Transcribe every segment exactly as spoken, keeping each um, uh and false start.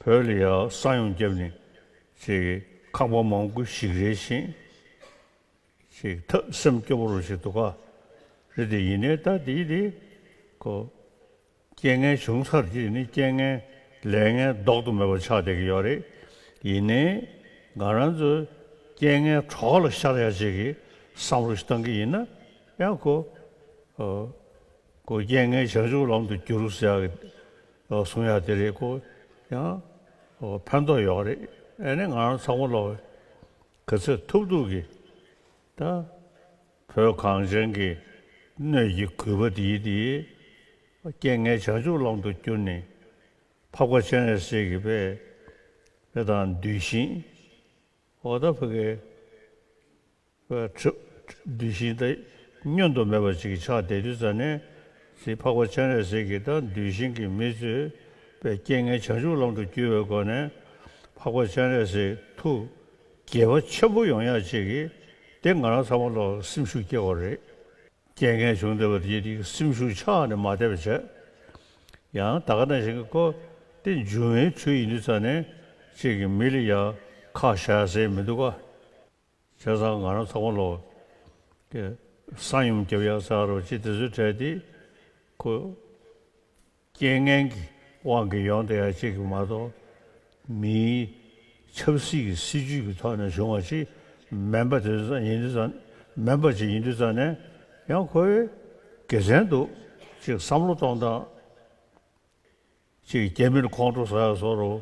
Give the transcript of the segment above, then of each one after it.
བོད་ལ་ཡང་ས་ཡོམ་བརྒྱབ་ནས་ཅིག་ཁང་པ་མང་པོ་ཞིག་རེ་བཞིན་ཅིག་ཐབས་སེམས་སྐྱོ་པོ་རུ་ཞིག་འདུག་ག་རེད་དེ། ཡིན་ནའི་ད་དེའི་དེ་ཁོ་རྐྱེན་ངན་བྱུང་ཚར་དེ་ནི་རྐྱེན་ངན་ལས་ངན་ལྡོག་ཏུ་མེད་པ་ཆགས་བསྡད་ཀྱི་ཡོད་རེད། ཡིན་ནའི་ང་རང་ཚོས་རྐྱེན་ངན་གྲོགས་ལ་ཤར་ཡ་ཅིག་གི་བསམ་བློ་ཞིག་བཏང་གི་ཡིན་ན་ཡང་ཁོ། ཨོ། ཁོ་རྐྱེན་ངན་བྱང་ཆུབ་ལམ་དུ་བསྒྱུར་ཟེར་ཡག་གི་ཨོ་གསུང་ཡག་དེ་རེད། ཁོ་ཡང་ཨོ་ཕན་ཐོགས་ཡོད་རེད། ཨ་ནི་ང་རང་ཚང་མ་ལོག་ག་ཚོད་ཐུབ་ཐུབ་ཀྱིས་ད་བོད་གངས་ཅན་གྱི་སྣོད་ཀྱི་རྒུད་པ་འདིའི་འདིའི་རྐྱེན་ངན་བྱང་ཆུབ་ལམ་དུ་བསྒྱུར་ནས་འཕགས་པ་སྤྱན་རས་གཟིགས་ཀྱི་དཔེ་དཔེ་དང་གདུལ་ཞིང་ཨོ་ད་ཕ་གི། བའི་གྲུབ་གདུལ་ཞིང་དེ་བསྙོན་དུ་མེད་པ་ཅིག་ཆགས་བསྡད་དུས་ཙ་ནས་ཅིག་འཕགས་པ་སྤྱན་རས་གཟིགས་ཀྱིས་ད་གདུལ་ཞིང་གི་མི་ཚོས་པའི་རྐྱེན་ངན་བྱང་ཆུབ་ལམ་དུ་བསྒྱུར་བའི་སྒོ་ནས་འཕགས་པ་སྤྱན་རས་གཟིགས་ཐུགས་དགྱེས་པ་ཆེན་པོ་ཡོང་ཡག་ཅིག་གིས་དེ་ང་རང་ཚང་མ་ལོག་སེམས་ཤུགས་སྐྱེ་དགོས་རེད། རྐྱེན་ངན་བྱུང་བསྡད་པ་དེ་དེ་སེམས་ཤུགས་ཆག་ནས་མ་བསྡད་པ་བྱས། ཡང་ད་ག་ནང་བཞིན་གྱི་ཁོ་དེ་འབྱུང་བའི་ཁྲོད་ཡིན་དུས་ཙ་ནས་ཅིག་གི་མི་ལ་ཡང་ཁག་བཞག་ཟེར་མི་འདུག་ག་བྱས་ཙང་ང་རང་ཚང་མ་ལོག་གི་ས་ཡོམ་རྒྱབ་ཡག་ཟེར་རོ་ཅི་དེ་ཚོའི་གྲས་དེ་ཁོ་རྐྱེན་ངན་གྱི་དབང་གིས་ཡོང་བསྡད་ཡག་ཅིག་གི་མ་གཏོགས་མིའི་ཆབ་སྲིད་ཀྱི་སྲིད་ཇུས་ཀྱི་ཐོག་ནས་བྱུང་བ་ཅིག་མིན་པ་དེ་ཚོ་ཡིན་དུས་ཙང་མིན་པ་ཅིག་ཡིན་དུས་ཙང་ནས་ཡང་ཁོའི་དགེ་མཚན་འདུག་ཅིག་བསམ་བློ་གཏོང་སྟངས། ཅིག་རྒྱ་མིར་ཁོང་ཁྲོ་ཟ་ཡག་བཟོ་རོ།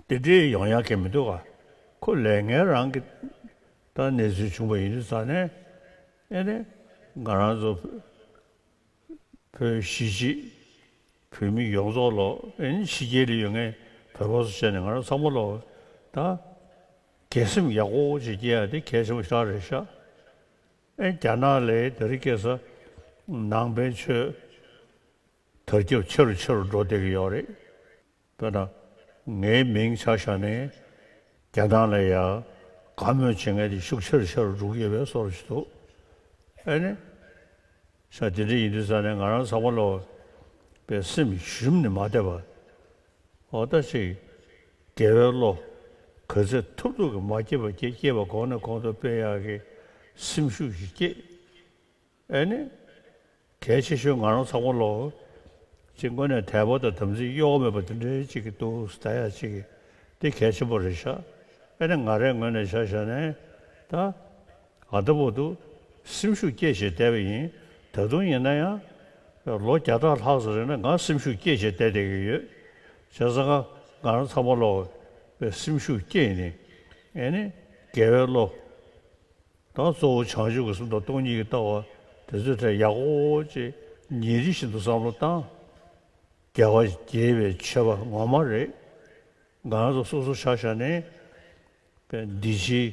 དེ་འདྲའི་ཡོང་ཡག་གི་མི་འདུག་ག་ཁོ་ལས་ངན་རང་གི་ད་གནས་ཚུལ་བྱུང་བ་ཡིན་དུས་ཙང་ནས་ཨེ་ནས་ང་རང་ཚོ་བོད་གཞིས་བྱེས་བོད་མི་ཡོངས་རྫོགས་ལོ་ཨེ་ནས་ཕྱི་རྒྱལ་ལ་ཡོད་མཁན་བོད་པ་ཚོ་བྱས་ནས་ང་རང་ཚང་མ་ལོ་ད་དགེ་སེམས་ཡག་པོ་ཅིག་སྐྱེ་ཡག་དེ་གལ་ཆེན་པོ་ཞེ་དྲག་རེད་ཤག་ཨེ་རྒྱ་ནག་ལ་དེ་རིང་ཁ་སང་ནང་པའི་ཆོས་དར་ཁྱབ་ཆེ་རུ་ཆེ་རུ་འགྲོ་བསྡད་ཀྱི་ཡོད་རེད། དཔེར་ན་ངའི་མིང་ཆ་བཞག་ནས་རྒྱ་ནག་ལ་ཡང་དགའ་མོས་བྱེད་མཁན་དེ་ཤུགས་ཆེ་རུ་ཆེ་རུ་འགྲོ་གི་ཡོད་པའི་བཟོ་འདྲ་ཞིག་འདུག་ཨེ་ནི། ས་དེ་འདྲ་ཡིན་དུས་ཙང་ནས་ང་རང་ཚང་མ་ལོག་པའི་སེམས་ཞུམ་ནས་མ་བསྡད་པ། འོ་ད་ཅིག་དགེ་བའི་བློ་ག་ཚོད་ཐུབ་ཐུབ་ཀྱིས་མ་སྐྱེས་པ་སྐྱེ་སྐྱེས་པ་གོང་ནས་གོང་དུ་སྤེལ་ཡག་གི་སེམས་ཤུགས་ཤིག་སྐྱེས། ཨེ་ནི། གལ་ཆེ་ཤོས་ང་རང་ཚང་མ་ལོ། ཅིག་དངོས་གནས་དད་པ་དང་དམ་ཚིག་གཡོ་བ་མེད་པ་དེ་འདྲའི་ཅིག་གི་འདུག་ཟེར་ཡ་ཅིག་གི་དེ་གལ་ཆེན་པོ་རེད་ཤག་ཨེ་ནི་ང་རའི་ངོས་ནས་ཆ་བཞག་ནས་ད་ཨ་ད་བར་དུ་སེམས་ཤུགས་སྐྱེད་བྱས་བསྡད་པ་ཡིན། ད་དུང་ཡིན་ན་ཡང་ལོ་བརྒྱ་ཕྲག་ལྷག་ཙམ་རིང་ལ་ང་སེམས་ཤུགས་སྐྱེད་བྱས་བསྡད་བསྡད་ཀྱི་ཡོད། བྱས་ཙང་ང་རང་ཚང་མ་ལོ་སེམས་ཤུགས་སྐྱེད་ནས་ཨེ་ནི་དགེ་བའི་བློ། ད་གཙོ་བོ་བྱང་ཆུབ་ཀྱི་སེམས་དང་སྟོང་ཉིད་ཀྱི་ལྟ་བ་དེ་ཚོའི་གྲས་ཡག་པོ་ཅིག་ཉིན་རེ་བཞིན་དུ་བསམ་བློ་བཏང་། རྒྱལ་བ་དགྱེས་པའི་མཆོད་པ་ངོ་མ་རེད། ང་རང་ཚོ་སོ་སོ་ཆ་བཞག་ནས་འདི་ཕྱིའི་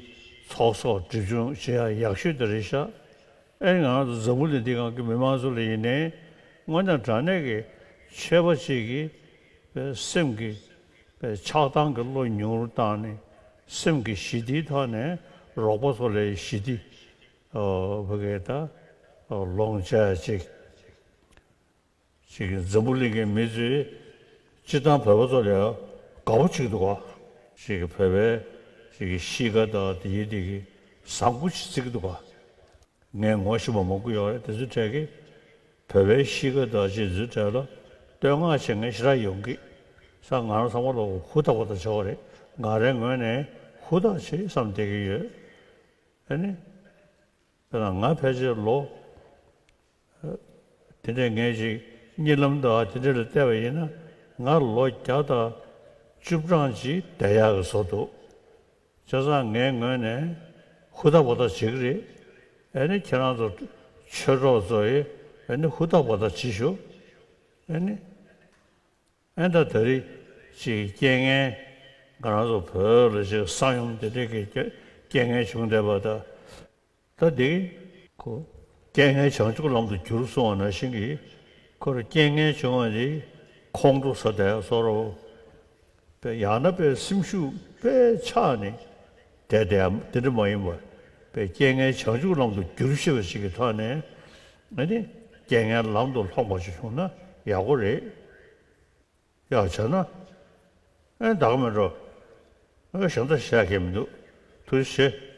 ཚོགས་གསོག་སྒྲིབ་སྦྱོང་བྱེད་ཡག་ཡག་ཤོས་དེ་རེད་ཤག་ཨེ་ང་རང་ཚོ་འཛམ་བུ་གླིང་འདི་སྒང་གི་མི་མང་ཚོ་ལ་ཡིན་ནའི་དངོས་གནས་དྲང་གནས་ཀྱི་ཆོས་པ་ཅིག་གི་སེམས་ཀྱི་པའི་ཆགས་སྡང་གི་བློ་ཉུང་རུ་བཏང་ནས་སེམས་ཀྱི་ཞི་བདེའི་ཐོག་ནས་རོགས་པ་ཚོ་ལ་ཞི་བདེ་ཨོ་བོད་སྐད་ད་ཨོ་ལོངས་སྤྱད་ཅིག་ཅིག་འཛམ་བུ་གླིང་གི་མི་ཚོས་སྤྱིར་བཏང་བོད་པ་ཚོ་ལ་དགའ་པོ་བྱེད་ཀྱི་འདུག་ག་ཅིག་བོད་པའི་ཅིག་གཤིས་ཀ་དང་དེ་ཡི་དེ་གི་བཟང་པོ་ཞིག་བརྩི་གི་འདུག་ག་ངས་ངོ་ཤེས་པ་མང་པོ་ཡོད་རེད། དེ་ཚོའི་གྲས་ཀྱིས་བོད་པའི་གཤིས་ཀ་དང་ཅིག་ཚོའི་གྲས་ལ་བསྟོད་བསྔགས་བྱེད་མཁན་ཞེ་དྲག་ཡོང་གི་ས། ང་རང་ཚང་མ་ལ་ཧུར་ཐག་པ་ཐག་བྱེད་པ་རེད། ང་རའི་ངོས་ནས་ཧུར་ཐག་བྱེད་བསམ་བསྡད་ཀྱི་ཡོད། ཨ་ནི། དཔེར་ན་ང་ཕལ་ཆེར་ལོ་དེ་འདྲས་ངས་ཅིག་གཉིད་ལམ་དང་དེ་འདྲས་ལ་བལྟས་པ་ཡིན་ན་ང་ལོ་བརྒྱ་དང་བཅུ་གྲངས་ཅིག་བསྡད་ཡག་གི་བཟོ་འདུག་བྱས་ཙང་ངའི་ངོས་ནས་ཧུར་ཐག་པ་ཐག་བྱེད་ཀྱི་རེད། ཨ་ནི་ཁྱེད་རང་ཚོ་ཆོས་གྲོགས་ཚོ་ཡིས་ཨ་ནི་ཧུར་ཐག་པ་ཐག་བྱེད་ཤོག་ཨ་ནི། ཨ་ནི་ད་ད་རེས་ཅིག་རྐྱེན་ངན་ང་རང་ཚོ་བོད་ལ་ཅིག་ས་ཡོམ་དེ་འདྲས་ཀྱི་རྐྱེན་ངན་བྱུང་བསྡད་པ་ད། ད་འདི་ཁོ་རྐྱེན་ངན་བྱང་ཆུབ་ལམ་དུ་བསྒྱུར་གསུང་བ་ནང་བཞིན་གྱི་ཁོ་ར་རྐྱེན་ངན་བྱུང་བ་འདི་ཁོང་ཁྲོ་ཟ་བསྡད་ཡ་བཟོ་འདྲ་པོ། ཡང་ན་པའི་སེམས་ཤུགས་དཔེ་ཆག་ནས་བསྡད་བསྡད་ཡ་དེ་འདྲ་མ་ཡིན་པར་པའི་རྐྱེན་ངན་བྱང་ཆུབ་ལམ་དུ་བསྒྱུར་ཤེས་པ་ཞིག་གི་ཐོག་ནས་ཨ་ནི་ རྐྱེན་ངན་ལམ་དུ་ལྷོང་བ་ཞིག་བྱུང་ན་ཡག་པོ་རེད། ཡག་བྱས་ན། ཨེ་ད་ག་མེད་འགྲོ། ཨེ་གཞན་དག་བཤད་མཁན་མི་འདུག། ཐུགས་རྗེ་ཆེ།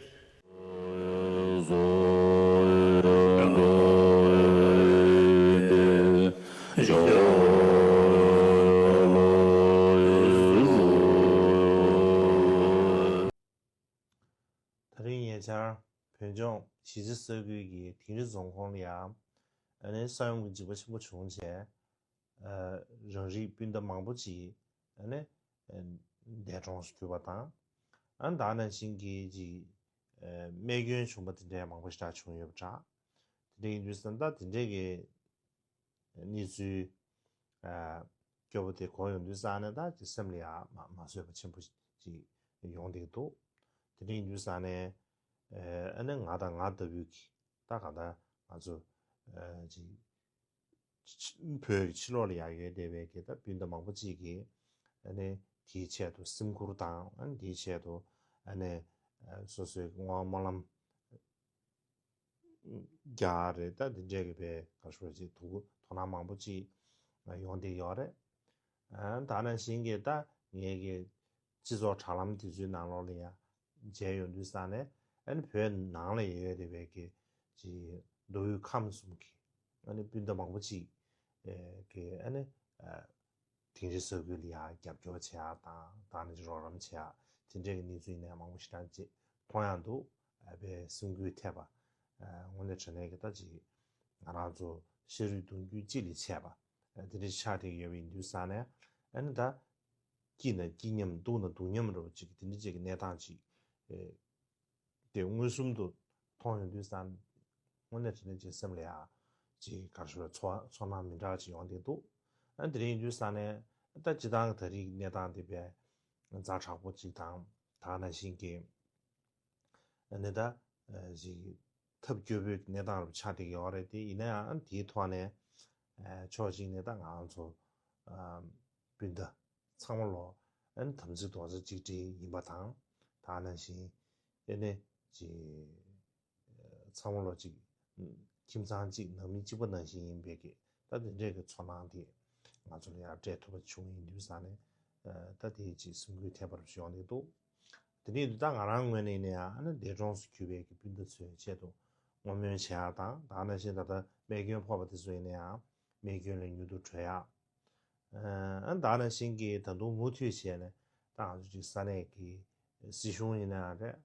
ད་རིང་ཉེ་ཆར་བོད་ལྗོངས་གཞིས་རྩེ་ས་ཁུལ་གྱི་དིང་རི་རྫོང་ཁོངས་ལ་ཡང་ཨ་ནི་ས་ཡོམ་གྱི་འཇིགས་པ་ཆེན་པོ་བྱུང་རྗེས། ཨ་རང་རིགས་སྤུན་ཟླ་མང་པོ་ཅིག་ཨ་ནི་ཨ་འདས་གྲོངས་སུ་གྱུར་པ་དང་། ཨ་ནི་ད་ག་ནང་བཞིན་གྱི་ཅིག་ཨ་རྨས་སྐྱོན་བྱུང་པ་དེ་འདྲའི་མང་པོ་ཞེ་དྲག་བྱུང་ཡོད་པ་འདྲ། དེ་འདྲ་ཡིན་དུས་ཙང་ད་དེ་འདྲའི་གི་གནས་ཚུལ་ཨ་སྐྱོ་པོ་དེ་གོ་ཡོང་དུས་ཙང་ནས་ད་ཅིག་སེམས་ལ་ཡ་མ་མ་བཟོད་པ་ཆེན་པོ་ཅིག་ཡོང་བསྡད་འདུག། དེ་འདྲ་ཡིན་དུས་ཙང་ནས་ཨ་ནི་ང་དང་ང་ལྟ་བུའི་གི་ད་གང་ལྟར་ང་ཚོ་ཨ་ཅིག་ཕྱི་བོད་ཀྱི་ཕྱི་ལོགས་ལ་ཡང་ཡོད་བསྡད་པའི་གི་ད་སྤུན་ཟླ་མང་པོ་ཅིག་གིས་ཨ་ནི་དེའི་ཆེད་དུ་སེམས་ཁུར་དང་། ཨ་ནི་དེའི་ཆེད་དུ་ཨ་ནི་ཨ་སོ་སོའི་སྔོན་སྨོན་ལམ་རྒྱག་རེད། ད་འདི་འདྲས་ཀྱི་བའི་ག་ཞུ་བ་ཅིག་དོ་དོ་སྣང་མང་པོ་ཅིག་ཡོང་བསྡད་ཡོད་རེད། ཨ་ད་ནང་བཞིན་གྱི་ད་ངེད་ཀྱི་སྤྱི་ཚོགས་དྲ་ལམ་དེ་ཚོའི་ནང་ལོགས་ལ་ཡང་མཇལ་ཡོང་དུས་ཙང་ནས། ཨ་ནི་བོད་ནང་ལ་ཡོད་བསྡད་པའི་གི་ཅིག་མདོ་དབུས་ཁམས་གསུམ་གྱི་ཨ་ནི་སྤུན་ཟླ་མང་པོ་ཅིག་ཨེ་གི་ཨ་ནི་ཨ་དིང་རི་ས་ཁུལ་ལ་ཡང་རྒྱབ་སྐྱོར་བྱེད་ཡག་དང་། ད་ནི་རོགས་རམ་བྱེད་ཡག་དེ་འདྲའི་གི་གནས་ཚུལ་ཡིན་ནའི་མང་པོ་ཞེ་དྲག་ཅིག་མཐོང་ཡག་འདུག། ཨ་བའི་སེམས་འགུལ་ཐེབས་པ། ཨ་དངོས་གནས་དྲང་གནས་ཀྱི་ད་ཅིག་ང་རང་ཚོ་ཤ་རུས་གདུང་རྒྱུད་གཅིག་ལས་ཆད་པ་ཨ་དེ་འདྲ་ཆགས་བསྡད་ཡོད་པ་ཡིན་དུས་ཙང་ནས། ཨ་ནི་ད་སྐྱིད་ན་སྐྱིད་མཉམ། སྡུག་ན་སྡུག་མཉམ་འདྲ་བོ་ཅིག་དེ་འདྲ་ཅིག་གི་གནས་སྟངས་ཅིག་ཨེ་དེ་མངོན་སུམ་དུ་མཐོང་ཡོང་དུས་ཙང་། དངོས་གནས་དྲང་གནས་ཅིག་སེམས་ལ་ཡ་ཅིག་ག་རེ་ཞུ་དགོས། ཚོར་ཚོར་སྣང་མི་འདྲ་ཅིག་ཡོང་བསྡད་འདུག། ཨ་དེ་འདྲ་ཡིན་དུས་ཙང་ནས་ད་སྤྱིར་བཏང་གི་ད་རེས་ཀྱི་གནས་སྟངས་དེ་དཔེ་ཛ་དྲག་པོ་ཅིག་དང་། ད་ག་ནང་བཞིན་གྱི་ཨ་ནི་ད་ཨ་ཅིག་ཐབས་སྐྱོ་པོའི་གནས་སྟངས་རུ་ཆགས་བསྡད་ཀྱི་ཡོད་རེད། དེ་ཡིན་ན་ཡང་དེའི་ཐོག་ནས་ཨ་ཕྱོགས་གཅིག་ནས་ད་ང་རང་ཚོ་ཨ་སྤུན་ཟླ་ཚང་མ་ལོ་ཨ་ནི་དམ་ཚིག་རྡོག་རྩ་གཅིག་སྒྲིལ་ཡིན་པ་དང་། ད་ག་ནང་བཞིན་ཨ་ནི་ཅིག་ཚང་མ་ལོ་གཅིག་ཁྱིམ་ཚང་གཅིག་ནང་མི་གཅིག་པ་ནང་བཞིན་ཡིན་པའི་གི་ད་དེ་འདྲའི་གི་ཚོར་སྣང་དེ་ང་ཚོ་ལ་ཡང་སྤྲད་ཐུབ་པ་བྱུང་ཡིན་དུས་ཙང་ནས། ཨ་ད་དེ་ཅིག་སེམས་འགུལ་ཐེབས་པ་རུ་ཡོང་གི་འདུག། དེ་ནས་ད་ང་རང་ངོས་ནས་ཡིན་ན་ཡང་ཨ་ནི་འདས་གྲོངས་སུ་གྱུར་པའི་གི་སྤུན་ཟླ་ཚོའི་ཆེད་དུ་བསྔོ་སྨོན་བྱེད་ཡག་དང་། ད་ག་ནང་བཞིན་ད་ལྟ་རྨས་སྐྱོན་ཕོག་པ་དེ་ཚོ་ཡིན་ན་ཡང་རྨས་སྐྱོན་ལས་མྱུར་དུ་གྲོལ་ཡག། ཨ་ད་ག་ནང་བཞིན་གྱི་ད་དུང་མུ་མཐུད་བྱས་ནས་ད་ང་ཚོ་ཅིག་ས་གནས་ཀྱི་སྲིད་གཞུང་ཡིན་ན་ཡང་རེད།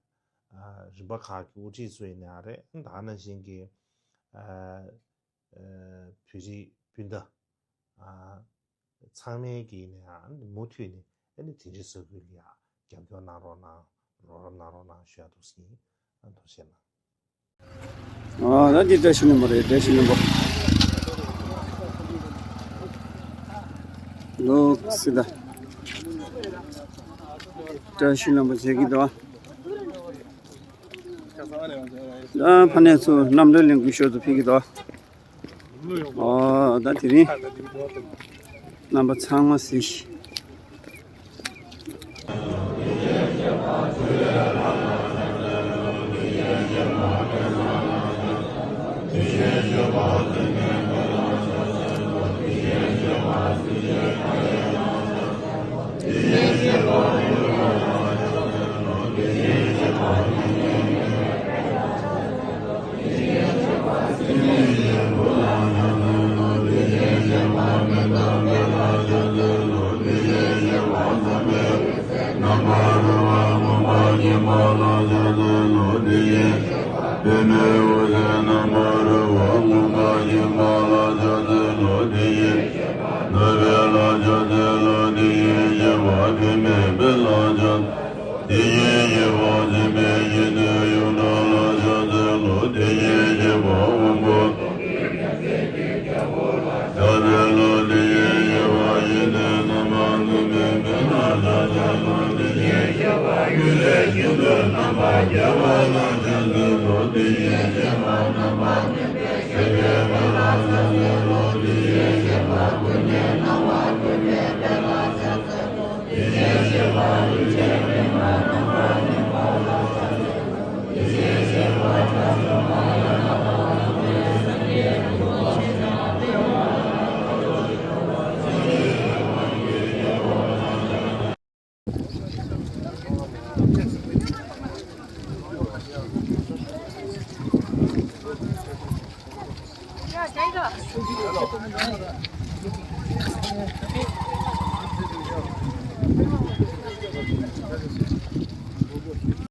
ཨ་རིམ་པ་ཁག་གི་དབུ་ཁྲིད་ཚོ་ཡིན་ན་ཡང་རེད། ཨ་ད་ག་ནང་བཞིན་གྱི་ཨ་ཨ་བོད་རིགས་སྤུན་ཟླ་ཨ་ཚང་མས་ཀྱིས་ནས་ཨ་ནི་མུ་མཐུད་ནས་ཨ་ནི་དིང་རི་ས་ཁུལ་ལ་ཡ་རྒྱབ་སྐྱོར་གནང་རོགས་གནང་། རོགས་རམ་གནང་རོགས་གནང་ཞུ་ཡག་འདུག་ཟེར་ཡིན། ཨ་ཐུགས་རྗེ་གནང་། ཨ་ད་འདི་བཀྲ་ཤིས་ལྷུན་པོ་རེད། བཀྲ་ཤིས་ལྷུན་པོ། ལོག་སི་ད། བཀྲ་ཤིས་ལྷུན་པོ་བྱེད་ཀྱི་འདུག། ཨ་ཕ་ནས་ཚུར་རྣམ་གྲོལ་གླིང་སྐུ་ཞབས་ཚོ་ཕེབས་ཀྱི་འདུག། ཨོ་ད་དེ་རིང་རྣམ་པ་ཚང་མ་གཟིགས།